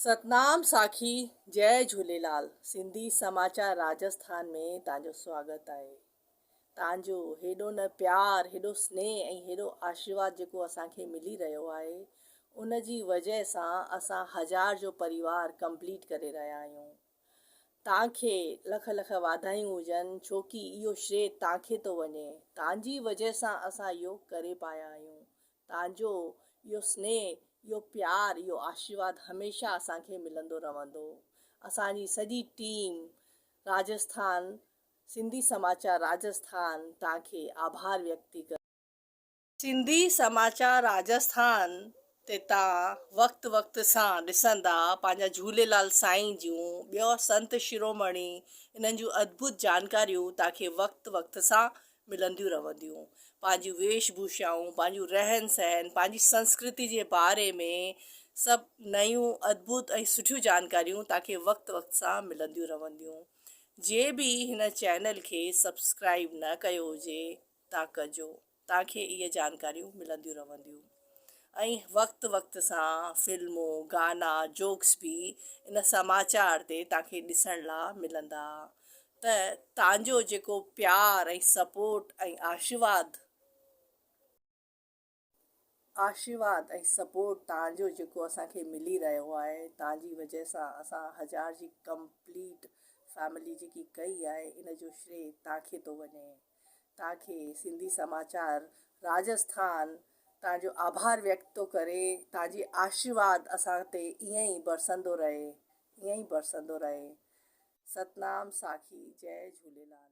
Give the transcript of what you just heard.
ستنام ساکي جئي جهوليلال سنڌي سماچار راجسٿان ۾ تان جو سواگت آهي تان جو هيڏو نه پيار هيڏو سنيهه ۽ هيڏو آشيرواد جيڪو اسان کي ملي رهيو آهي ان جي وجه سان اسان هزار جو پريوار ڪمپليٽ ڪري رهيا آهيون تان کي لک لک واڌايون هجن ڇو ڪي اهو شري تان کي ٿو وڃي تان جي وجه سان اسان اهو ڪري پايا آهيون تان جو اهو سنيهه، اهو پيار، اهو آشيرواد هميشه اسان کي ملندو رهندو. اسان جي سڄي ٽيم راجسٿان سنڌي سماچار راجسٿان تان کي آڀار ويڪت ٿي ڪري. سنڌي سماچار راجسٿان تي تان وقت وقت سان ڏسندا پنهنجا جهوليلال سائين جون ٻيو سنت شرومڻي انهن جون ادڀت جانڪاريون تان کي وقت وقت سان ملنديون رهنديون. پنهنجيون ويش ڀوشائون، پنهنجون رهن سهن، پنهنجي سنسڪرتي جي باري ۾ سڀ نيون ادڀت ۽ سٺيون جانڪاريون توهان کي وقت وقت سان ملنديون رهنديون. جي به هن چينل کي سبسڪرائيب نه ڪيو هجي تان ڪجو. توهان کي اهي جانڪاريون ملنديون رهنديون ۽ وقت وقت سان فلمون، گانا، جوڪس به ان سماچار تي توهان کي ڏسڻ لا ملندا. ته تانجو جيڪو پيار ۽ سپورٽ ۽ آشيرواد آشيرواد ۽ سپورٽ تانجو جيڪو اسان کي ملي رهيو آهي تانجي وجه سان اسان هزار جي ڪمپليٽ فيملي جيڪي ڪئي آهي ان جو شري تانکي ٿو وڃي تانکي سنڌي سماچار راجسٿان تانجو آڀار ويڪت ٿو ڪري تانجي آشيرواد اسان تي ائين ئي برسندو رهي ائين ئي برسندو رهي ستنام ساکي جئي جهوليلال.